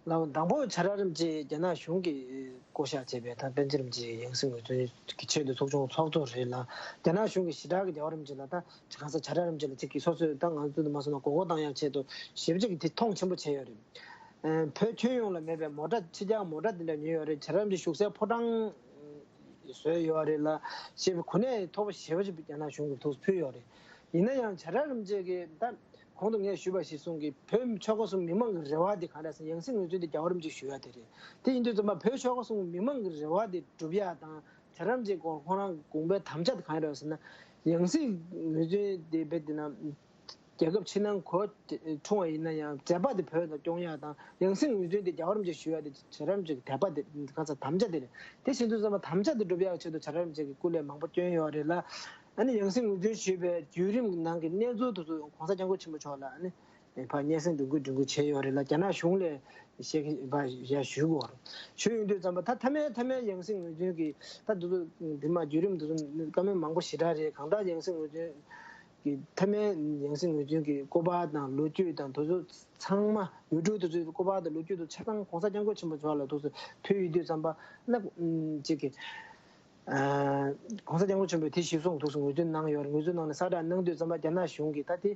ལགས། དང་པོ་བྱ་བྲལ་རིན་པོ་ཆེ་རྒྱ་ནག་གཞུང་གིས་བསྐོ་གཞག་བྱས་པའི་ད་པཎ་ཆེན་རིན་པོ་ཆེའི་ཡང་སྲིད་ངོས་འཛིན་གྱི་ཆེད་དུ་ཚོགས་ཆུང་ཚོགས་གཙོ་རེད་ལ། རྒྱ་ནག་གཞུང་གིས་ཞེ་དྲག་གི་རྒྱལ་བ་རིན་པོ་ཆེ་ལ་ད་གང་ཟག་བྱ་བྲལ་རིན་པོ་ཆེ་ལ་ཅིག་གི་སོ་སོའི་ད་ང་ཚོ་འདི་མ་སོང་ན་མགོ་སྐོར་བཏང་ཡག་ཆེད་དུ་ཞེ་པོ་ཅིག་གི་དེ་མཐོང་ཆེན་པོ་བྱས་ཡོད་རེད། ཨ་བོད་ཁྱོན་ཡོངས་ལ་མེད་པའི་མོ་ཊ་ཕྱི་རྒྱལ་མོ་ཊ་འདི་འདྲ་ཉོས་ཡོད་རེད། བྱ་བྲལ་རིན་པོ་ཆེ་བཞུགས་སའི་ཕོ་བྲང་བཟོས་ཡོད་རེད་ལ། ཞེས་པའི་གོ་གནས་མཐོ་པོ་ཞེ་པོ་ཅིག་རྒྱ་ནག་གཞུང་གིས་ཐུགས་སུ་ཕུལ་ཡོད་རེད། ཡིན་ན་ཡང་བྱ་བྲལ་རིན་པོ་ཆེ་གིས་ད་གོང་དུ་ངས་ཞུས་པ་གཞིར་བཟུང་གིས་བོད་ཆོལ་ཁ་གསུམ་མི་མང་གི་རེ་བ་དེ་ག་རེ་ཟེར་ན་ཡང་སྲིད་ངོས་འཛིན་དེ་རྒྱལ་བ་རིན་པོ་ཆེས་ཞུ་ཡ་དེ་རེད། དེ་ཡིན་དུས་ཙམ་པ་བོད་ཆོལ་ཁ་གསུམ་མི་མང་གི་རེ་བ་དེ་སྒྲུབ་ཡ་དང་། བྱ་བྲལ་རིན་པོ་ཆེ་ཁོ་ཁོ་རང་གི་དགོངས་པའི་དམ་བཅའ་དེ་ག་རེ་རེད་ཟེར་ན། ཡང་སྲིད་ངོས་འཛིན་དེ་རྦད་དེ་ན། རྒྱལ་ཁབ་ཕྱི་ནང་ག་པར་འཁྲུངས་པ་ཡིན་ན་ཡང་མཛད་པ་དེ་བོད་ལ་སྐྱོང་ཡག་དང་། ཡང་སྲིད་ངོས་འཛིན་དེ་རྒྱལ་བ་རིན་པོ་ཆེར་ཞུ་ཡག་དེ་བྱ་བྲལ་རིན་པོ་ཆེ་གི་དད་པ་དེ་ག་ས་དམ་བཅའ་དེ་རེད། དེ་བཞིན་དུ་བསམ་པ་དམ་བཅའ་དེ་སྒྲུབ་ཡག་ཆེད་དུ་བྱ་བྲལ་རིན་པོ་ཆེ་གིས་སྐུ་ལས་མང་པོ་བསྐྱོན་ཡོད་རེད་ལ། ཨ་ནི་ཡང་སྲིད་ངོས་འཛིན་ཞུས་པའི་བརྒྱུད་རིམ་གྱི་ནང་གི་གནས་ཚུལ་དེ་ཚོ་༸གོང་ས་༸སྐྱབས་མགོན་ཆེན་པོ་མཆོག་ལ་ཨ་ནི་ཕར་སྙན་སེང་སྒྲོན་སྐུལ་སྒྲོན་སྐུལ་བྱས་ཡོད་རེད་ལ། རྒྱ་ནག་གཞུང་ལ་བཤད་ཀྱི་ཕར་ཡར་ཞུ་དགོས་རེད། ཞུ་ཡོང་དུས་ཙམ་པ་ད་མཐའ་མའི་མཐའ་མའི་ཡང་སྲིད་ངོས་འཛིན་གྱི་ད་དེ་ཚོ་འདི་མ་བརྒྱུད་རིམ་དེ་ཚོ་བཀའ་མོལ་མང་པོ་ཞེ་དྲག་རེད། གང་ལྟར་ཡང་སྲིད་ངོས་འཛིན་གྱི་མཐའ་མའི་ཡང་སྲིད་ངོས་འཛིན་གྱི་སྐུ་པར་དང་ལོ་རྒྱུས་དང་དེ་ཚོ་ཚང་མ་ཡུལ་གྲུ་དེ་ཚོའི་སྐུ་པར་དང་ལོ་རྒྱུས་དེ་ཆ་ཚང་༸གོང་ས་༸སྐྱབས་མགོན་ཆེན་པོ་མཆོག་ལ་ཐུགས་སུ་ཕུལ་ཡོང་དུས་ཙམ་པ་ན། ཅིག་གི་༸གོང་ས་༸སྐྱབས་མགོན་ཆེན་པོས་དེ་གཞིར་བཟུང་ཐུགས་སུ་ངོས་འཛིན་གནང་ཡོད་རེད། ངོས་འཛིན་གནང་ནས་གསལ་བསྒྲགས་གནང་དུས་ཙམ་པ་རྒྱ་ནག་གཞུང་གིས་ད་དེ་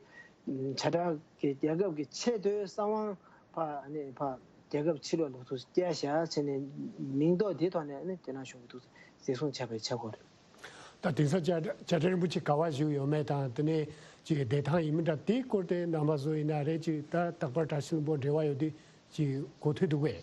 བྱ་བྲལ་གྱི་རྒྱལ་ཁབ་ཀྱི་ཆེས་མཐོའི་གསང་བའི་ཕར་ནས་ཕར་རྒྱལ་ཁབ་ཕྱི་ལོགས་ལ་ཐུགས་སུ་བསྐྱལ་བཞག་བྱས་ནས་མིང་འདོགས་དེའི་ཐོག་ནས་ནི་རྒྱ་ནག་གཞུང་གིས་ཐུགས་སུ་གཟིགས་སྐྱོང་བྱས་པའི་ཆ་གོ་རེད། ད་དེང་སང་བྱ་བྱ་བྲལ་རིན་པོ་ཆེ་ག་པར་བཞུགས་ཡོད་མེད་དང་། དེ་ནས་ཅིག་བསྡད་སྟངས་ཡིན་མིན་འདྲ་དེའི་སྐོར་དེ་རྣམ་པ་ཚོ་ཡིན་ན་རེད། ཅིག་ད་རྟག་པར་བཀྲ་ཤིས་ལྷུན་པོ་འབྲེལ་བ་ཡོད་དུས་ཅིག་གོ་ཐོས་འདུག་གས།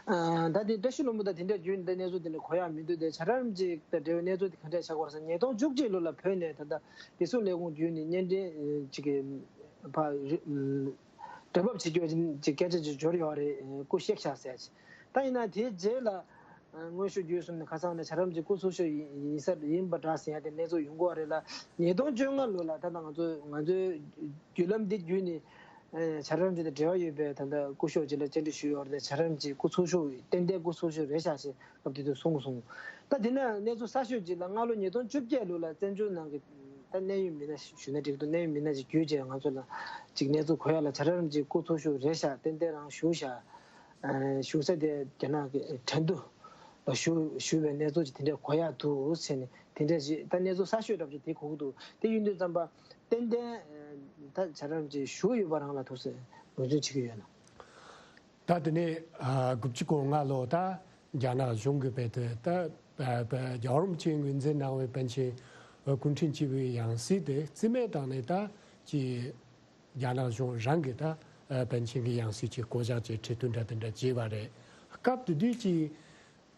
ཨ་ད་དེ་བཀྲ་ཤིས་ལྷུན་པོ་དང་དེ་འདྲ་བརྒྱུད་ནས་གནས་ཚུལ་དེ་འདྲ་གོ་ཡག་མི་འདུག་སྟེ། བྱ་བྲལ་རིན་པོ་ཆེ་དང་འབྲེལ་བའི་གནས་ཚུལ་དེ་ག་འདྲ་ཆགས་ཀྱི་ཡོད་རེད་ཟེར་ན། ཉིས་སྟོང་བཅུ་གཅིག་ལོ་ལ་བོད་ནས་ད་ལྟ་བདེ་སྲུང་ལས་ཁུངས་བརྒྱུད་ནས་གཉེན་འཕྲིན་ཅིག་གི་ཕར་སྒྲུབ་བྱེད་རྒྱུ་ཅིག་སྐད་ཆ་ཅིག་འབྱོར་ཡོད་རེད། སྐུ་གཤེགས་ཤག་ཟེར་ཅིག་ད་ཡིན་ན་དེའི་རྗེས་ལ་དངོས་ཤུགས་བརྒྱུད་གསུམ་ནས་ཁ་སང་ནས་བྱ་བྲལ་རིན་པོ་ཆེ་སྐུ་འཚོ་བཞུགས་ཡིན་ས་ཡིན་པ་འདྲ་ཟེར་ཡ་དེ་གནས་ཚུལ་ཡོང་གི་ཡོད་རེད་ལ། ཉིས་སྟོང་བཅོ་ལྔ་ལོ་ལ་ད་ལྟ་ང་ཚོ་ང་ཚོའི་བརྒྱུད་ལམ་འདི་བརྒྱུད་ནས་བྱ་བྲལ་རིན་པོ་ཆེ་དང་འབྲེལ་བ་ཡོད་པའི་ད་ལྟ་སྐུ་ཞབས་ཅིག་ལ་བཅར་འདྲི་ཞུས་ཡོད་རེད། བྱ་བྲལ་རིན་པོ་ཆེ་སྐུ་འཚོ་བཞུགས་ཏན་ཏན་སྐུ་འཚོ་བཞུགས་རེད་ཤག་ཅེས་སྐབས་དེ་དུས་གསུངས་སོང་། ད་དེ་ནས་གནས་ཚུལ་གསར་ཤོས་ཅིག་ལ་སྔ་ལོ་ཉིས་སྟོང་བཅོ་བརྒྱད་ལོ་ལ་བཙན་བྱོལ་ནང་གི་ད་གནད་ཡོད་མི་སྣ་ཞུ་ན་འགྲིག་འདུག་གནད་ཡོད་མི་སྣ་ཅིག་བརྒྱུད་བྱས་ང་ཚོ་ལ་ཅིག་གནས་ཚུལ་གོ་ཡག་ལ་བྱ་བྲལ་རིན་པོ་ཆེ་སྐུ་འཚོ་བཞུགས་རེད་ཤག་ཏན་ཏན་རང་བཞུགས་ཤག་བཞུགས་ས་དེ་རྒྱ་ནག་གི་ཁྲེང་ཏུའུ་ལ་བཞུགས་བཞུགས་པའི་གནས་ཚུལ་ཅིག་དེ་འདྲ་གོ་ཡག་འདུག་ཟེར་ནས་དེ་འདྲ་ཞིག་ད་གནས་ཚུལ་གསར་ཤོས་འདྲ་པོ་ཅིག་དེ་གོ་གི་འདུག་དེ་ཡིན་དུས་ཙམ་པ་ཏན་ཏན་ད་བྱ་བྲལ་རིན་པོ་ཆེ་བཞུགས་ཡོད་པ་རང་ལ་ཐུགས་སུ་ངོས་འཛིན་བྱེད་ཀྱི་ཡོད་ན། ད་དེ་ནས་ཨ་དགུ་བཅུ་གོ་ལྔ་ལོ་ད་རྒྱ་ནག་གཞུང་གིས་རྦད་དེ་ད་ཨ་རྒྱལ་བ་རིན་པོ་ཆེས་ངོས་འཛིན་གནང་བའི་པཎ་ཆེན་ཨ་སྐུ་ཕྲེང་བཅུ་པའི་ཡང་སྲིད་དེ་རྩིས་མེད་བཏང་ནས་ད་ཅིག་རྒྱ་ནག་གཞུང་རང་གིས་ད་ཨ་པཎ་ཆེན་གྱི་ཡང་སྲིད་ཅིག་བསྐོ་གཞག་བྱས་ཁྲི་སྟོན་འདྲ་དེ་འདྲ་བྱས་པ་རེད། སྐབས་དེ་དུས་ཀྱི་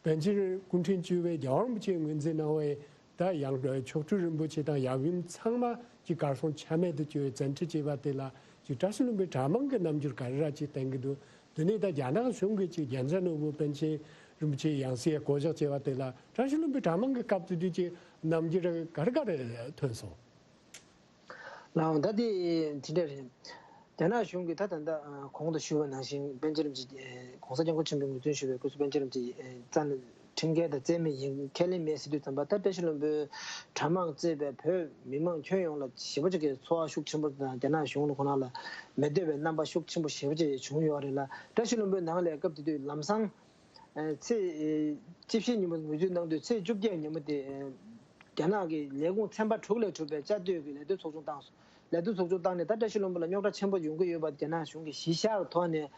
པཎ་ཆེན་སྐུ་ཕྲེང་བཅུ་པའི་རྒྱལ་བ་རིན་པོ་ཆེས་ངོས་འཛིན་གནང་བའི་ད་ཡང་མཆོག་སྤྲུལ་རིན་པོ་ཆེ་དང་ཡབ་ཡུམ་ཚང་མ་ཅིག་གར་སོང་ཆ་མེད་དུ་གྱུར་བའི་བཙན་ཁྲིད་བྱས་པ་དེ་ལ་ཅིག་བཀྲ་ཤིས་ལྷུན་པོའི་གྲྭ་མང་གི་རྣམ་འགྱུར་ག་རེ་ར་ཅིག་བསྟན་གྱི་འདུག་དེ་ནས་ད་རྒྱ་ནག་གཞུང་གིས་ཅིག་རྒྱལ་མཚན་ནོར་བུ་པཎ་ཆེན་ རིན་པོ་ཆེའི་ཡང་སྲིད་བསྐོ་གཞག་བྱས་པ་དེ་ལ་བཀྲ་ཤིས་ལྷུན་པོའི་གྲྭ་མང་གི་སྐབས་དེ་དུས་ཀྱི་རྣམ་འགྱུར་ག་རེ་ག་རེ་ཐོན་སོང་། ལགས་འོང་། ད་དེ་དེ་འདྲ་རེད། རྒྱ་ནག་གཞུང་གིས་ད་ད་ལྟ་གོང་དུ་ཞུས་པ་ནང་བཞིན་པཎ་ཆེན་རིན་པོ་ཆེ་༸གོང་ས་༸སྐྱབས་མགོན་ཆེན་པོས་ངོས་འཛིན་ཞུས་པའི་སྐུ་ཚབ་པཎ་ཆེན་རིན་པོ་ཆེ་རྩ་ནས་ཁྲིམས་འགལ་དང་བཙན་མེད་ཡིན། ཁས་ལེན་མེད་ཟེར་དུས་ཙམ་པ། ད་བཀྲ་ཤིས་ལྷུན་པོའི་གྲྭ་མང་གཙོས་པའི་བོད་མི་མང་ཁྱོན་ཡོངས་ལ་ཞེ་པོ་ཅིག་གི་ཚོར་བ་ཤུགས་ཆེན་པོ་དང་། རྒྱ་ནག་གཞུང་ལ་ཁོ་རང་ལ་མི་འདོད་པའི་རྣམ་པ་ཤུགས་ཆེན་པོ་ཞེ་པོ་ཅིག་བྱུང་ཡོད་རེད་ལ། བཀྲ་ཤིས་ལྷུན་པོའི་ནང་ལ་སྐབས་དེ་དུས་ལམ་སང་ཚེས་བཅུ་བཞི་ཉིན་མོ་ངོས་འཛིན་གནང་དུས། ཚེས་བཅོ་བརྒྱད་ཉིན་མོ་དེ་རྒྱ་ནག་གི་ལས་ཁུངས་ཚན་པ་དྲུག་ལས་གྲུབ་པའི་བཅའ་སྡོད་ཀྱི་ལས་དོན་ཚོགས་ཆུང་བཏང་སོང་། ལས་དོན་ཚོགས་ཆུང་བཏང་ནས་ད་བཀྲ་ཤིས་ལྷུན་པོ་ལ་རྙོག་དྲ་ཆེན་པོ་ཡོང་གི་ཡོད་པ་རྒྱ་ནག་གཞུང་གིས་གཞི་བཞག་ཐོག་ནས།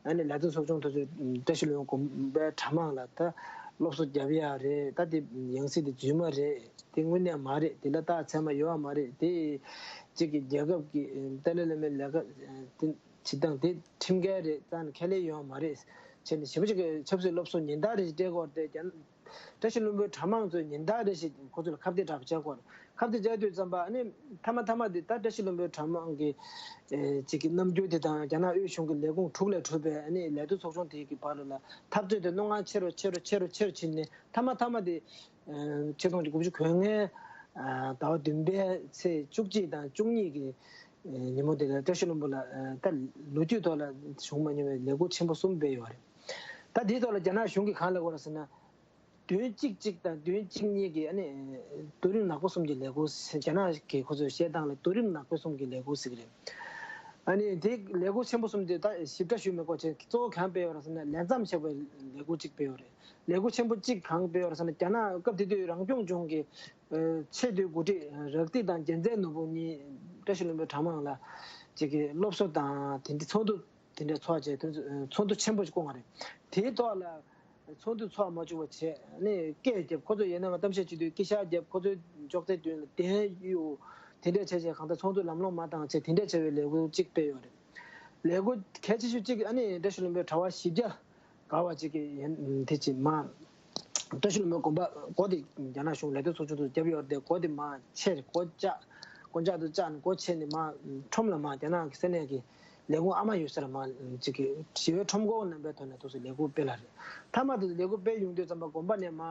ཨ་ནི་ལས་དོན་ཚོགས་ཆུང་དེ་ཚོས་བཀྲ་ཤིས་ལྷུན་པོ་དགོན་པའི་གྲྭ་མང་ལ་ད་སློབ་གསོ་རྒྱབ་ཡག་རེད། ད་དེ་ཡང་སྲིད་དེ་རྫུན་མ་རེད། དེ་དངོས་གནས་མ་རེད། དེ་ལ་རྟགས་མཚན་མ་ཡོད་མ་རེད། དེ་གཅིག་གི་རྒྱལ་ཁབ་ཀྱི་ཏཱ་ལའི་བླ་མའི་ལས་ཀ་དེ་བྱེད་སྟངས་དེ་ཁྲིམས་འགལ་རེད། རྩ་ནས་ཁས་ལེན་ཡོད་མ་རེད་བྱས་ནས། ཞེ་པོ་ཅིག་གི་ཆབ་སྲིད་སློབ་གསོ་ཉིན་ལྟར་རེ་བྱས་སྤྲད་ཀྱི་ཡོད་རེད་དེ། བཀྲ་ཤིས་ལྷུན་པོའི་གྲྭ་མང་ཚོས་ཉིན་ལྟར་རེ་བཞིན་ཁོ་ཚོ་ལ་ཁ་གཏད་གྲགས་པ་བྱས་ཀྱི་ཡོད་རེད། ཁ་གཏད་བྱས་དུས་ཙམ་པ། ཨ་ནི་མཐའ་མ་མཐའ་མ་དེ་ད་བཀྲ་ཤིས་ལྷུན་པོའི་གྲྭ་མང་གི་ཨེ་ཅིག་གི་རྣམ་འགྱུར་དེ་དང་། རྒྱ་ནག་དབུས་གཞུང་གི་ལས་ཁུངས་དྲུག་ལས་གྲུབ་པའི་ཨ་ནི་ལས་དོན་ཚོགས་ཆུང་དེ་གི་བར་ལ་འཐབ་རྩོད་དེ་རྣོ་ངར་ཆེ་རུ་ཆེ་རུ་ཆེ་རུ་ཆེ་རུ་ཕྱིན་ནས། མཐའ་མ་མཐའ་མ་དེ་ཨེ་ཆིག་སྟོང་དགུ་བརྒྱ་དགུ་བཅུ་གོ་ལྔའི་ཟླ་བ་བདུན་པའི་ཚེས་བཅུ་གཅིག་དང་བཅུ་གཉིས་ཀྱི་ཨེ་ཉིན་མོ་དེ་ལ་བཀྲ་ཤིས་ལྷུན་པོ་ལ་ཨེ་ད་ལོ་རྒྱུས་ཐོག་ལ་བྱུང་མ་མྱོང་བའི་ལས་འགུལ་ཆེན་པོ་གསུམ་སྤེལ་ཡོད་རེད། ད་དེའི་ཐོག་ལ་རྒྱ་ནག་གཞུང་གིས་གང་ལབ་ཡོད་རེད་ཟེར་ན། བདུན་གཅིག་གཅིག་དང་བདུན་གཅིག་གཉིས་ཀྱི་ཨ་ནི་རྡོ་རིང་ནག་པོ་གསུམ་གྱི་ལས་འགུལ་ཟེར། རྒྱ་ནག་གིས་ཁོ་ཚོས་བཤད་སྟངས་ལ་རྡོ་རིང་ནག་པོ་གསུམ་གྱི་ལས་འགུལ་ཟེར་གྱི་རེད། ཨ་ནི་དེ་ལས་འགུལ་ཆེན་པོ་གསུམ་དེ་ད་ཞིབ་ཕྲ་ཞུས་མི་དགོས་བྱས། གཙོ་བོ་གང་སྤེལ་ཡོད་རེད་ཟེར་ན། ལས་མཚམས་བཞག་པའི་ལས་འགུལ་གཅིག་སྤེལ་ཡོད་རེད། ལས་འགུལ་ཆེན་པོ་གཅིག་གང་སྤེལ་ཡོད་རེད་ཟེར་ན། རྒྱ་ནག་སྐབས་དེ་དུས་རང་སྐྱོང་ལྗོངས་ཀྱི་ཨ་ཆེས་མཐོའི་འགོ་ཁྲིད་རག་ཏི་དང་རྒྱལ་མཚན་ནོར་བུ་གཉིས་བཀྲ་ཤིས་ལྷུན་པོའི་གྲྭ་མང་ལ་ཅིག་གི་སློབ་གསོ་དང་དེ་འདྲའི་ཚོགས་འདུ་དེ་འདྲའི་ཚོགས་བྱས། དེ་ཚོ་ཚོགས་འདུ་ཆེན་པོ་ཞིག་བསྐོངས་པ་རེད། དེའི་ཐོག་ལ་ཚོགས་འདུ་ཚོགས་མ་བཅུག་པ་བྱས་ནས་སྐད་བརྒྱབ། ཁོ་ཚོ་ཡིན་ན་མ་གཏམ་བཤད་བྱེད་དུས་སྐད་ཆ་བརྒྱབ། ཁོ་ཚོའི་ཅོག་ཙེ་མདུན་ལ་གདན་གཡུག། དེ་འདྲ་བྱས་བྱས་གང་ལྟར་ཚོགས་འདུ་ལམ་ལྷོང་མ་བཏང་བྱས། དེ་འདྲ་བྱས་པའི་ལས་འགུལ་གཅིག་སྤེལ་ཡོད་རེད། ལས་འགུལ་གལ་ཆེ་ཤོས་གཅིག་ཨ་ནི་བཀྲ་ཤིས་ལྷུན་པོའི་གྲྭ་པ་བཞི་བརྒྱ་ག་བ་གཅིག་གིས་ཡན་དེ་ཅིག་མ་བཀྲ་ཤིས་ལྷུན་པོའི་དགོན་པ་སྒོ་དེ་རྒྱ་ནག་གཞུང་ལས་དོན་ཚོགས་ཆུང་དུ་བརྒྱབ་ཡོད་རེད། སྒོ་དེ་མ་ཕྱེ། སྒོ་བཅག་སྒོ་འཇག་ཏུ་བཅག་ནས་སྒོ་ཕྱེ་ནས་མ་ཁྲོམ་ལ་མ་རྒྱ་ནག་གི་ས་གནས་ཀྱི་ལས་ཁུངས་ཨ་མ་ཡོད་ས་ལ་མ་ཅིག་གི་ཞི་བའི་ཁྲོམ་སྐོར་རྣམ་པའི་ཐོག་ནས་འདུག་སེ་ལས་འགུལ་སྤེལ་ལ་རེད། མཐའ་མ་དེ་ལས་འགུལ་སྤེལ་ཡོང་དུས་ཙམ་པ་དགོན་པ་ནས་མ་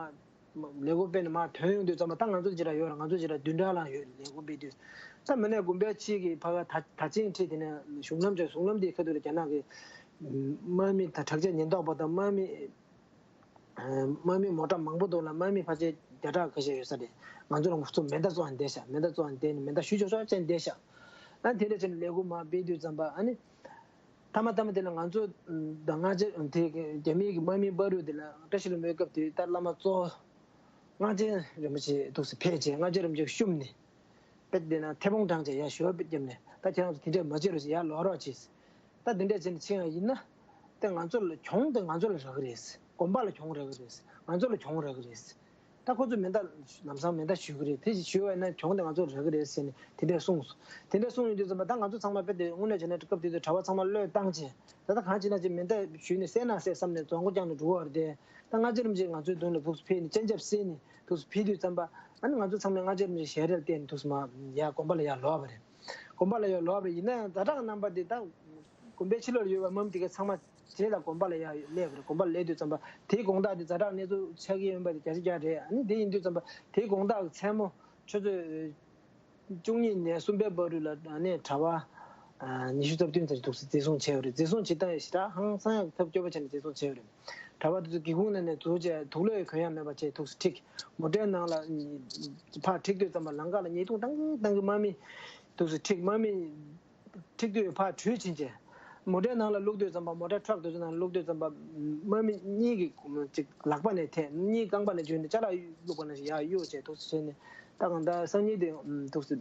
ལས་འགུལ་སྤེལ་ནས་མ་ཐོན་ཡོང་དུས་ཙམ་པ། ད་ང་ཚོ་ཅི་འདྲ་ཡོད་རེད། ང་ཚོ་ཅི་འདྲ་བདུན་ཕྲག་ལ་ཡོད་ལས་འགུལ་སྤེལ་དུས། ད་མི་ནས་དགོན་པའི་ཕྱི་གི་ཕ་ག་ད་ད་ཅིང་ཁྲིད། དེ་ནས་གཞུང་ལམ་ཅིག་གཞུང་ལམ་དེའི་ཁ་ཐུག་ལ་རྒྱ་ནག་གི་དམག་མི་དང་དྲག་ཆས་ཉེན་རྟོག་པ་དང་དམག་མི་དམག་མི་མོ་ཊ་མང་པོ་འདུག་ལ། དམག་མི་ཕལ་ཆེར་བརྒྱ་ཕྲག་ཁ་ཤས་ཡོད་ས་རེད། ང་ཚོ་རང་ཚོ་མེ་མདའ་བཙོང་ཡང་བསྡད་ཤག་མེ་མདའ་བཙོང་ཡང་བསྡད་ནས་མེ་མདའ་གཞུས་ཆོག་ཆོག་བྱས་བསྡད་ཤག་ཨ་དེ་འདྲ་བྱས་ནས་ལས་འགུལ་མར་སྤེལ་དུས་ཙམ་པ། ཨ་ནི་མཐའ་མ་མཐའ་མ་དེ་ལ་ང་ཚོ་དང་སྔ་རྗེས་དེ་རྒྱ་མིའི་གི་དམག་མི་བར་དུ་དེ་ལ་བཀྲ་ཤིས་ལྷུན་པོའི་སྐབས་དེ་ད་བླ་མ་གཙོ་བོ་སྔགས་ཆེན་རིན་པོ་ཆེ་འདུག་སེ་ཕེབས་བྱས། སྔགས་ཆེན་རིན་པོ་ཆེ་བཤུམས་ནས། དཔེ་དེ་ན་མཐེ་བོང་བསྒྲེངས་བྱས་ཡར་ཞུ་བ་བརྒྱབ་ནས། ད་ཁྱེད་རང་ཚོ་དེ་འདྲས་མ་བྱེད་རོགས་བྱེད། ཡར་ལོག་རོགས་བྱེད། ད་དེ་འདྲས་བྱས་ནས་ཕྱིན་ཡ་ཡིན་ན། དེ་ང་ཚོ་ལ་གྱོང་དེ་ང་ཚོ་ལ་རག་གི་རེད། དགོན་པ་ལ་གྱོང་རག་གི་རེད། ང་ཚོ་ལ་གྱོང་རག་གི་རེད། ད་ཁོ་ཚོས་མེ་མདའ་ལམ་སང་མེ་མདའ་གཞུ་གི་རེད། དེ་གཞུ་བ་ཡིན་ན་གྱོང་དེ་ང་ཚོ་ལ་རག་གི་རེད་ཟེར་ནས་དེ་འདྲས་གསུངས་སོང་། དེ་འདྲས་གསུངས་ཡོང་དུས་ཙམ་པ། ད་ང་ཚོ་ཚང་མ་དཔེ་དེ་དངོས་གནས་བྱས་ན་སྐབས་དེ་དུས་གྲྭ་པ་ཚང་མ་བློས་བཏང་བྱས། ད་ལྟ་གང་བྱེད་ན་བྱེད། མེ་མདའ་གཞུས་ནས་བསད་ན་བསད་བསམ་ནས་རྫོང་སྒོ་བརྐྱངས་ནས་འགྲོ་བ་རེད་དེ། ད་སྔགས་ཆེན་རིན་པོ་ཆེ་ང་ཚོའི་མདུན་ལ་འདུག་སེ་ཕེབས་ནས་སྤྱན་ཆབ་བསིལ་ནས་འདུག་སེ་ཕེབས་དུས་ཙམ་པ། ཨ་ནི་ང་ཚོ་ཚང་མས་སྔགས་ཆེན་རིན་པོ་ཆེ་ཞལ་རས་བསྟན་ནས་འདུག་སེ་མར་ཡར་དགོན་པ་ལ་ཡར་ལོག་པ་རེད། དགོན་པ་ལ་ཡར་ལོག་པ་རེད། ཡིན་ན་ཡང་ཛ་དྲག་རྣམ་པ་དེ་ད་དགོན་པའི་ཕྱི་ལོགས་ལ་ཡོད་པ་དམག་མི་དེ་ག་ཚང་མ་རྗེས་ལ་དགོན་པ་ལ་ཡར་སླེབས་པ་རེད། དགོན་པ་ལ་སླེབས་དུས་ཙམ་པ་དེའི་དགོང་དག་དེ་ཛ་དྲག་གནས་ཚུལ་ཆགས་ཀྱི་ཡོད་པ་དེ་བརྒྱ་ཆ་བརྒྱ་རེད། ཨ་ནི་དེ་ཡིན་དུས་ཙམ་པ་དེའི་དགོང་དག་གི་མཚན་མོ་ཆུ་ཚོད་བཅུ་གཉིས་ནས་གསུམ་པའི་བར་དུ་ལ་ཨ་ནི་གྲྭ་པ་ཨ་ཉི་ཤུ་རྩ་བདུན་ཙམ་ཞིག་འདུག་སེ་འཛིན་བཟུང་བྱས་ཡོད་རེད། འཛིན་བཟུང་བྱེད་སྟངས་ཡང་ཞེ་དྲག་ཧང་སང་ཡག་ཐབས་སྐྱོ་པོ་བྱས་ནས་འཛིན་བཟུང་བྱས་ཡོད་རེད། གྲྭ་པ་དེ་ཚོ་སྒེའུ་ཁུང་ནང་ནས་འཛུལ་བྱས་དུག་ལོག་གོན་ཡག་མེད་པ་བྱས་འདུག་སེ་འཁྲིད། མོ་ཊའི་ནང་ལ་ཕར་འཁྲིད་དུས་ཙམ་པ་ལམ་ཁ་ལ་ཉེས་རྡུང་བཏང་གིན་བཏང་གིན་དམག་མི་འདུག་སེ་འཁྲིད། དམག་མི་འཁྲིད་དུས་ཕར་བྲོས་ཕྱིན་བྱས། མོ་ཊའི་ནང་ལ་བླུགས་དུས་ཙམ་པ། མོ་ཊ་ཊྲག་དེ་ཚོའི་ནང་ལ་བླུགས་དུས་ཙམ་པ། དམག་མི་གཉིས་ཀྱིས་ཅིག་ལག་པ་ནས་འཐེན། གཉིས་རྐང་པ་ནས་འཇུས་ནས་ཅ་ལག་བླུགས་པ་ནང་བཞིན་ཡར་གཡུག་བྱས་འདུག་སེ་བྱས་ནས། ད་གང་ལྟར་སང་ཉིན་དེ་འདུག་སེ་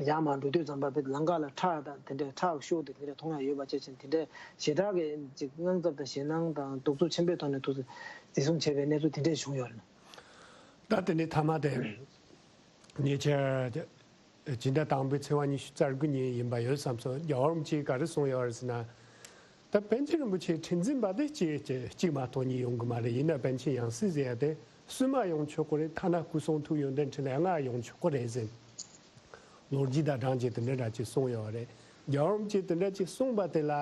ཡར་མར་འགྲོ་དུས་ཙམ་པ་ལམ་ཁ་ལ་ཁྲག་དང་དེ་འདྲའི་ཁྲག་ཤུགས་དེ་འདྲ་མཐོང་ཡག་ཡོད་པ་བྱས་ཙང་། དེ་འདྲའི་ཞེ་དྲག་གི་ཅིག་དངངས་འཚབ་དང་ཞེད་སྣང་དང་གདུག་རྩུབ་ཆེན་པོའི་ཐོག་ནས་འདུག་སེ་འཛིན་བཟུང་བྱས་པའི་གནས་ཚུལ་དེ་འདྲ་བྱུང་ཡོད་རེད། ད་དེ་ནས་མཐའ་མ་དེ་ཉེ་ཆར་སྤྱི་ཟླ་དང་པོའི་ཚེས་པ་ཉི་ཤུ་རྩ་དགུ་ཉིན་ཡིན་པ་ཡོད་བསམ་སོང་། རྒྱལ་བ་རིན་པོ་ཆེས་ག་རེ་གསུངས་ཡོད་རེད་ཟེར་ན། ད་པཎ་ཆེན་རིན་པོ་ཆེའི་ཁྲི་འཛིན་པ་དེ་གཅིག་གཅིག་མ་གཏོགས་གཉིས་ཡོང་གི་མ་རེད། ཡིན་ན་པཎ་ཆེན་ཡང་སྲིད་ཟེར་ཡ་དེ་སུ་མ་ཡོང་ཆོག་གི་རེད། ཐ་ན་སྐུ་གསུང་ཐུགས་ཡོན་ཏན་ཕྲིན་ལས་ལྔ་ཡོང་ཆོག་གི་རེད་ཟེར། ལོ་རྒྱུས་དང་སྦྲགས་བྱས་དེ་འདྲ་འདྲ་ཅིག་གསུངས་ཡོད་རེད། རྒྱལ་བ་རིན་པོ་ཆེས་དེ་འདྲ་ཅིག་གསུངས་པ་དེ་ལ་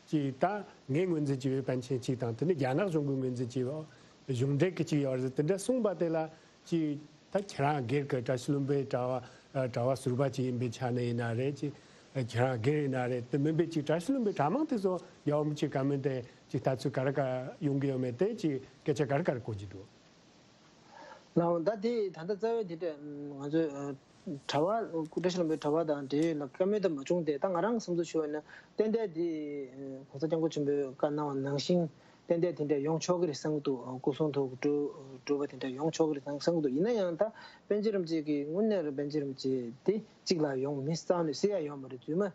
ཅིག་ད་ངས་ངོས་འཛིན་བྱས་པའི་པཎ་ཆེན་གཅིག་དང་། དེ་ནས་རྒྱ་ནག་གཞུང་གིས་ངོས་འཛིན་བྱས་པའི་ གཞུང་འབྲེལ་གྱི་ཅིག་ཡོད་རེད། དེ་འདྲ་གསུངས་པ་དེ་ལ་ཅིག་ད་ཁྱེད་རང་སྒེར་གྱི་བཀྲ་ཤིས་ལྷུན་པོའི་གྲྭ་བ་གྲྭ་བ་ཟུར་པ་ཅིག་ཡིན་པའི་ཆ་ནས་ཡིན་ན་རེད། ཅིག་ཁྱེད་རང་སྒེར་ཡིན་ན་རེད། དེ་མིན་པའི་ཅིག་བཀྲ་ཤིས་ལྷུན་པོའི་གྲྭ་མང་དེ་ཚོ་ཡག་པོ་ཅིག་བཀའ་མོལ་དེ་ཅིག་ལྟ་ཚུལ་ག་རེ་ག་ཡོང་གི་ཡོད་མེད་དེ་ཅིག་སྐད་ཆ་ག་རེ་ག་རེ་གོ་གི་འདུག་ལགས་འོང་། ད་དེ་ད་ལྟ་རྩ་བའི་དེ་འདྲ་ང་ཚོའི་གྲྭ་བ་བཀྲ་ཤིས་ལྷུན་པོའི་གྲྭ་བ་དང་འབྲེལ་ཡོད་ལ་བཀའ་མོལ་དེ་མ་བྱུང་སྟེ། ད་ང་རང་བསམ་ཚུལ་ཞུ་བ་ཡིན་ན་ཏན་ཏན་དེ་༸གོང་ས་༸སྐྱབས་མགོན་ཆེན་པོས་བཀའ་གནང་བ་ནང་བཞིན་ཏན་ཏན་དེ་འདྲ་ཡོང་ཆོག་གི་རེད་བསམ་གྱི་འདུག་སྐུ་གསུང་ཐུགས་སྒྲུབ་སྒྲུབ་པ་དེ་འདྲ་ཡོང་ཆོག་གི་རེད་བསམ་གྱི་འདུག་ཡིན་ན་ཡང་ད་པཎ་ཆེན་རིན་པོ་ཆེ་གི་དངོས་གནས་རེད། པཎ་ཆེན་རིན་པོ་ཆེ་དེ་གཅིག་ལ་ཡོང་མི་རྩ་བ་ནས་སྲིད་ཡ་ཡོད་མ་རེད། རྫུན་མ་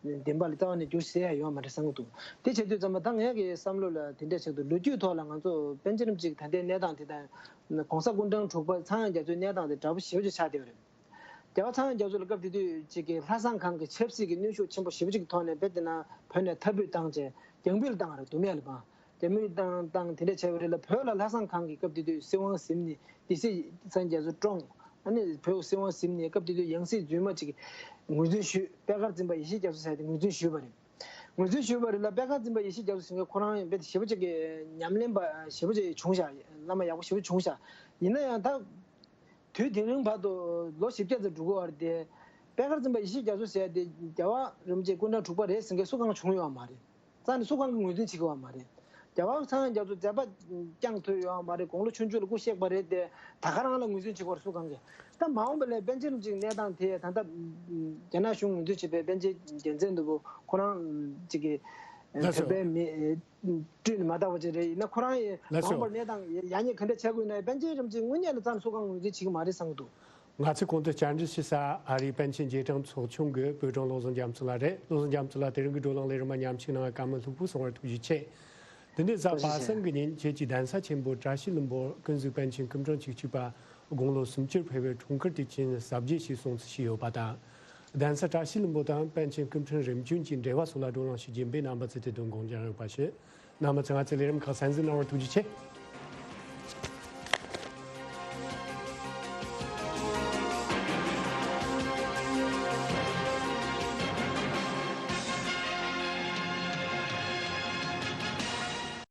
བདེན་པ་ལ་རྩ་བ་ནས་འགྱུར་ཟེར་ཡ་ཡོད་མ་རེད་བསམ་གྱི་འདུག་དེ་བྱེད་དུས་ཙམ་པ་ད་ངས་ཀྱི་བསམ་བློ་ལ་དེ་འདྲ་ཆགས་འདུག་ལོ་རྒྱུས་ཐོག་ལ་ང་ཚོ་པཎ་ཆེན་རིན་པོ་ཆེ་གི་ད་ལྟའི་གནས་སྟངས་དེ་དང་༸གོང་ས་སྐུ་ཕྲེང་དྲུག་པ་ཚངས་དབྱངས་རྒྱ་མཚོའི་གནས་སྟངས་དེ་འདྲ་པོ་ཞེ་པོ་ཅིག་ཆགས་བསྡད་པ་རེད། རྒྱལ་བ་ཚངས་དབྱངས་རྒྱ་མཚོ་ལ་སྐབས་དེ་དུས་ཅིག་གི་ལྷ་བཟང་ཁང་གི་ཆབ་སྲིད་ཀྱི་གནོན་ཤུགས་ཆེན་པོ་ཞེ་པོ་ཅིག་གི་ཐོག་ནས་རྦད་དེ་ན་བོད་ནས་མཐར་འབུད་བཏང་བྱས་རྒྱང་འབུད་བཏང་བ་རེད། དུ་མས་ལ་བང་རྒྱང་འབུད་བཏང་བཏང་དེ་འདྲ་བྱས་པ་རེད་ལ། བོད་ལ་ལྷ་བཟང་ཁང་གི་སྐབས་དེ་དུས་སྲིད་དབང་ཟིན་ནས་སྡེ་སྲིད་ཚངས་དབྱངས་རྒྱ་མཚོ་བཀྲོངས། ཨ་ནི་བོད་སྲིད་དབང་ཟིན་ནས་སྐབས་དེ་དུས་ཡང་སྲིད་རྫུན་མ་ཅིག་ངོས་འཛིན་ཞུས། པད་དཀར་འཛིན་པ་ཡེ་ཤེས་རྒྱ་མཚོ་ཟེར་དེ་ངོས་འཛིན་ཞུས་པ་རེད། ངོས་འཛིན་ཞུས་པ་རེད་ལ། པད་དཀར་འཛིན་པ་ཡེ་ཤེས་རྒྱ་མཚོ་ཟེར་མཁན་ཁོ་རང་ཡང་དཔེ་ཞེ་པོ་ཅིག་གི་ཉམས་ལེན་པ་ཞེ་པོ་ཅིག་བྱུང་ཤག་བླ་མ་ཡག་པོ་ཞེ་པོ་བྱུང་ཤག་ཡིན་ན་ཡང་ད་དུས་དེ་རིང་བར་དུ་ལོ་བཞི་བརྒྱ་ཙམ་འགྲོ་གི་ཡོད་རེད་དེ། པད་དཀར་འཛིན་པ་ཡེ་ཤེས་རྒྱ་མཚོ་ཟེར་དེ་རྒྱལ་བ་རིན་པོ་ཆེ་སྐུ་ཕྲེང་དྲུག་པ་རེད་ཟེར་མཁན་སུ་གང་བྱུང་ཡོད་མ་རེད། རྩ་ནས་སུ་གང་གིས་ངོས་འཛིན་བྱེད་ཀྱི་ཡོད་མ་རེད། རྒྱལ་བ་ཚངས་དབྱངས་རྒྱ་མཚོ་མཛད་པ་བསྐྱངས་ཐུབ་ཡོད་མ་རེད། དགུང་ལོ་ཆུང་ཆུང་ལ་སྐུ་གཤེགས་པ་རེད་དེ། ད་ག་རང་ལ་ངོས་འཛིན་བྱེད་དགོས་རེད་སུ་གང་གིས། ད་མ་འོངས་པ་ལ་པཎ་ཆེན་རིན་པོ་ཆེའི་གནས་སྟངས་དེ་ད་ལྟ་རྒྱ་ནག་གཞུང་ངོས་འཛིན་བྱེད་པའི་པཎ་ཆེན་རྒྱལ་མཚན་འདུག་གོ་ཁོ་རང་ཅིག་གི་ལགས་སོ། བོད་པའི་མི་སྤྲུལ་ནས་མ་བཏགས་པ་ཅིག་རེད། ཡིན་ན་ཁོ་རང་ཡི་ལགས་མ་འོངས་པར་སོ། གནས་སྟངས་ཡག་ཉེས་ག་འདྲ་ཆགས་ཀྱི་ཡོད་ན་པཎ་ཆེན་རིན་པོ་ཆེ་དངོས་གནས་ལ་རྩ་ནས་སུ་གང་ངོས་འཛིན་བྱེད་ཀྱི་མ་རེད་བསམ་གྱི་འདུག་ང་ཚོས་གོང་དུ་བཅར་འདྲི་ཞུ་ས་ཨ་རིའི་པཎ་ཆེན་རྗེས་དྲན་ཚོགས་ཆུང་གི་དཔོན་གྲོགས་བློ་བཟང་རྒྱ་མཚོ་ལགས་རེད། བློ་བཟང་རྒྱ་མཚོ་ལགས་དེ་རིང་གི་བགྲོ་གླེང་ལས་རིམ་མ་མཉམ་ཞུགས་གནང་བར་བཀའ་མོལ་ལྷུག་པོ་གསུང་བར་ཐུགས་རྗེ་ཆེ། འདི་ནས་གཟའ་ཐུགས་རྗེ་པ་ཆེ། སངས་ཀྱི་ཉིན་ཁྱེད་ཀྱིས་གདན་ས་ཆེན་པོ་བཀྲ་ཤིས་ལྷུན་པོར་ཀུན་གཟིགས་པཎ་ཆེན་སྐུ་ཕྲེང་བཅུ་གཅིག་པ་དགུང་ལོ་སུམ་ཅུར་ཕེབས་པའི་འཁྲུངས་སྐར་དུས་ཆེན་གཟབ་རྒྱས་ཤིག་སྲུང་བརྩི་ཞུས་ཡོད་པ་དང་། གདན་ས་བཀྲ་ཤིས་ལྷུན་པོ་དང་པཎ་ཆེན་སྐུ་ཕྲེང་རིམ་བྱོན་གྱི་འབྲེལ་བ་སོགས་ལ་བགྲོ་གླེང་ཞུ་རྒྱུ་ཡིན་པས་རྣམ་པ་ཚོས་དེ་དོན་དགོངས་འཇགས་ཡོད་པ་ཞུ། རྣམ་པ་ཚོས་ང་ཚོའི་ལས་རིམ་ཁག་གསན་གཟིགས་གནང་བར་ཐུགས་རྗེ་ཆེ།